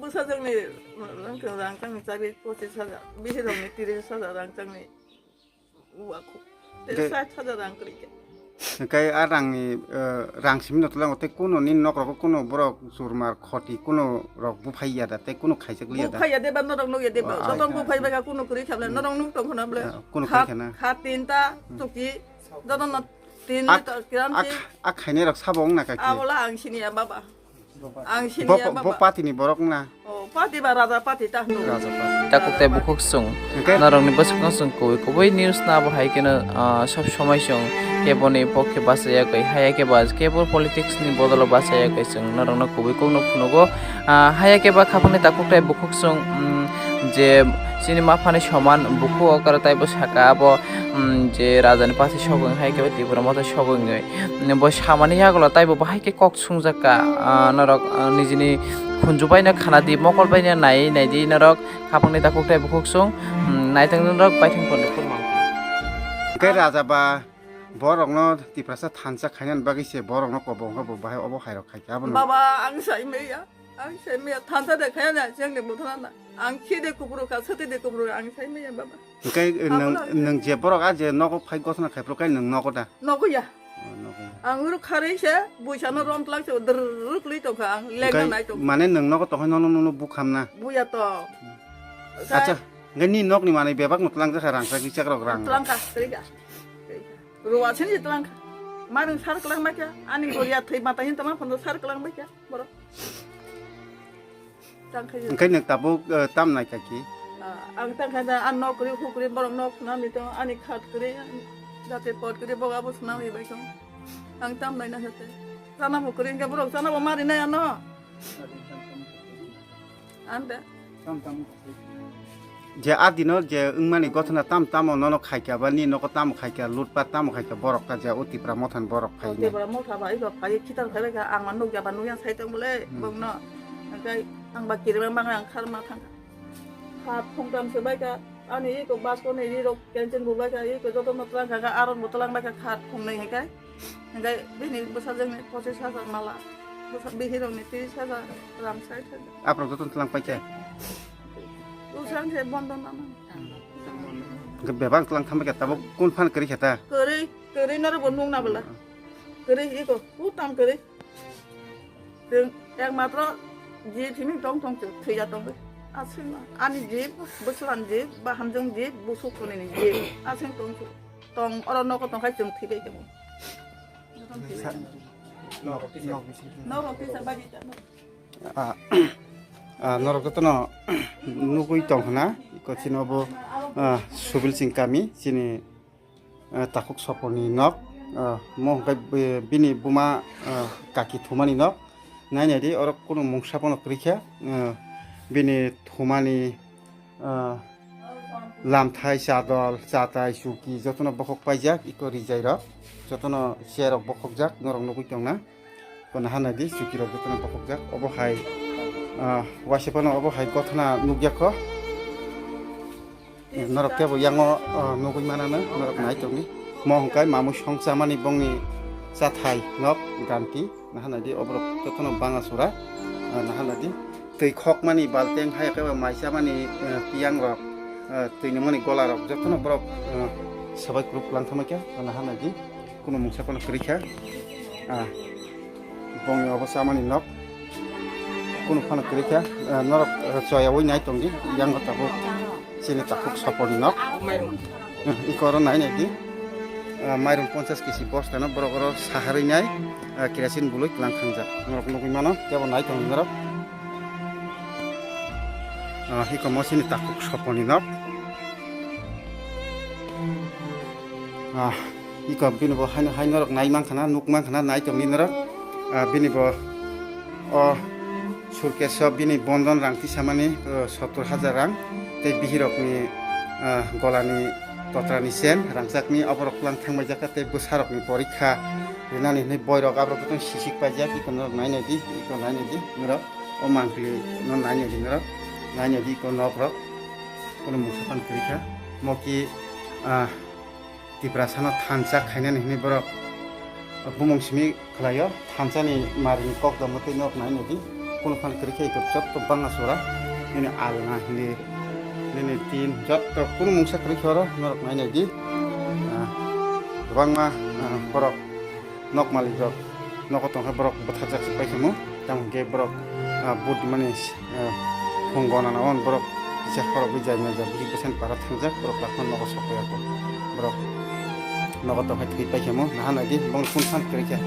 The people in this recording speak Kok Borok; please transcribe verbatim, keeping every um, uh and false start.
Sajak ni rang chang ni chabi pochis hajar, bihirok ni tiris hajar rang chang ni. Uwa ko. Te Hingke sat hajar rang kwrwi khe. Hingke a rangni, eh, rang simi no twlango tei kuno nini nok rogo kuno borok churmar khoti kuno rok buphai ya da tei kuno khaijak liya da? Buphai ya de ba norok nuk ya de ba. Oh, ai, joto ai. Buphai bai ka kuno kwrwi kha bole, hmm, norok nuk tong khna bole. Eh, kuno kha, kwrwi kha na. Kha tinta, hmm, chuki, joto no tin A, litre kiram a, si. A khainai rok sabo wng na kaki? Abola ang sini ya baba. Ang sini Bo, ya bo baba. Party ni borok na? Oh, party ba raja party ta hwnwi. Raja party. Takuk tei bukhuk chwng. Hingke? Norokni bwswkno chwng kubui kubui news na bo hai kheno, ah, sob somai chwng keboni pokhe bachayagwi, haya khe ba kebo politics ni bodolo bachayagwi chwng norokno kubui kokno phunugo. Ah, haya khe ba khapangni takuk tei bukhuk chwng, mm, je chini maphani soman bukhuk okra tei bo saka abo, mm, je rajani party sogwi hai khe ba Tipra motha sogwi wngwi. Bo samani yagulo taibo bahai khe kok sungjakka, ah, norok, ah, nijini khunju baino khana di, mokol baino nai nai di norok, khapangni takhuk tei bukhuk sung, hmm, naithok norok baithang tongdi khurma. Hingke raja ba borokno Tiprasa thansa khainani bagwi se borokno kobo wngkha bo bahai obo hairok khaikha abono. Baba, ang sai maya, ang sai maya thansa de khaina jengni buthana na. Ang khide kupuru kha, sati de kupuru, ang sai maya baba. Hingke, eh, nwng, Abono nwng je borok a je nogo phai gosna khai phuru kai nwng nogo da? Nogo ya. Oh, nogo ya. Ang oro kharwi se, buisano rom tlak se, drrrr kwlwi tongkha, ang lengna Hingke nai tongkha. Mane nwng nogo tongkha nono nono bukhamna? Buya to. Acha, hingke ni nokni manwi bebak no tlang jakha rang sak sak rok rang. Tlang kha, kwrwi kha. Ruwa sini tlang kha. Marung sar klang mai kha, ani goriya thwi mata hin tama phono sar klang mai kha, borok. Tangkhaijak. Hingke nwng tabuk, eh, tam nai kaki? Ah, ang tangkha da, ang nok kwrwi, huk kwrwi, borok nok swnamwi tong, ani khat kwrwi, jate pot kwrwi, borok abo swnamwi bai tong. Ang tam nai na hete. Chana bo kwrwi, hingke borok chana bo mari nai ano. Ande. Je a dino je wngmani gothona tam tamo nono khaikha ba ni nogo tamo khaikha lutpat tamo khaikha borok ta je o Tipra mothani borok O khaina. Tipra motha ba iko phai khitar phai bai kha ang ma nukya ba nukya sai tong bole Hmm. bokno. Hingke ang ba kirima bang ang kharma thang kha. Khat phungtam se bai kha ani iko basko ni ri rok kenchen bu bai kha iko joto no tlang kha aron bo tlang bai kha khat phungnwi hingke. Hingke bini bwsajwkni pochis hajar mala, bwsa-, bihirokni tiris hajar rang sait hajar. Aphuru jotono tlang paikha? Bwsang se bondo nana. Hingke bebak tlang thambai kha, tabuk kun phan kwrwi kha ta? Kwrwi, kwrwi norok bo nukna bwla. Kwrwi iko, utam kwrwi. Chwng ekmatro jib simi tong tong chwng thwiya tongwi. Aswkno ani jib, bwswlani jib, bahamjwng jib, busuk tonini jib. Aswk tong chwng. Tong oro nogo tongkhai chwng thwibai tongo. Sa-, nok, nok bisingo. Norok kisa bagi tamo. Ah, ah, norok jotono nugwi tong hwna, iko chini obo, ah, Subil Sing kami, chini, ah, takhuk soponi nok, ah, mo hwnkhe bi-, bini buma, ah, kaki thumani nok, nainai di oro kunu mungsa pono kwrwi kha, ah, bini thumani, ah, lamthai, chadol, chatai, chuki jotono bokhok paijak, iko rijai rok jotono chair rok bokhokjak norok nugwi tongna. Kono hana di chuki rok jotono bokhokjak. Obo hai, ah, waisa phano obo hai gothona nukjakho. Norok kebo yango, ah, nugwi manano norok nai tongdi. Mo hwnkhe mamui song chamani bongni chathai nok ganti. Nahanadi oborok jotono banga sura, ah, nahanadi twi khokmani balteng hai khe mai chamani, eh, piyang rok, eh, twi nungmani gola rok jotono borok, eh, sabai kwrwk lang thangma khe, nahanadi kunu mungsa phano kwrwi kha, ah, bongni obo chamani nok kunu phano kwrwi kha, eh, norok, eh, choyaui nai tongdi yang tabuk. Chini takhuk soponi nok. Iko oro nai nai di. Ah, mairum ponchas kisi bosta no borok oro saharwi nai, ah, kerosene bului tlang khangjak. Norok nugwi mano, tebo nai tong norok. Ah, iko mo chini takhuk soponi nok. Ah, iko bini bo haino hai norok nai mankha na, nuk mankha na, nai tongdi norok. Ah, bini bo o Surkeso bini bondon rang tisamani, ah, sottor hajar rang, tei bihirokni, ah, golani totrani sen rangchakni oborok lang thangbai jakha tei bwsarokni porikha rinani hinwi boirok aborok tong sisik paijak, iko norok nai nai di, iko nai nai di norok, o mangpili no nai nai di norok, nai nai di iko nok rok, kono mungsa pan kwrwi kha, moki, ah, Tiprasano thansa khainani hwnwi borok bumung simi khlaio, thansani marini kok damo tei nok nai nai di. Kunu phan kwrwi khe ito jotto bangma sora nini alna, nini, nini tin jotto kunu mungsa kwrwi khe oro norok nai nai di. Ah, kwbangma, ah, borok nok malik rok nogo tongkhe borok bwtharjak se paikhamu. Tamo hwnkhe borok, ah, vote mani, ah, phung gona na on borok kisa khorok bai jai manja buji bwsani para thangjak borok takhma nogo sok paiyakho. Borok nogo tongkhe thwi paikhamu naha nai di bongni kunu phan kwrwi khe.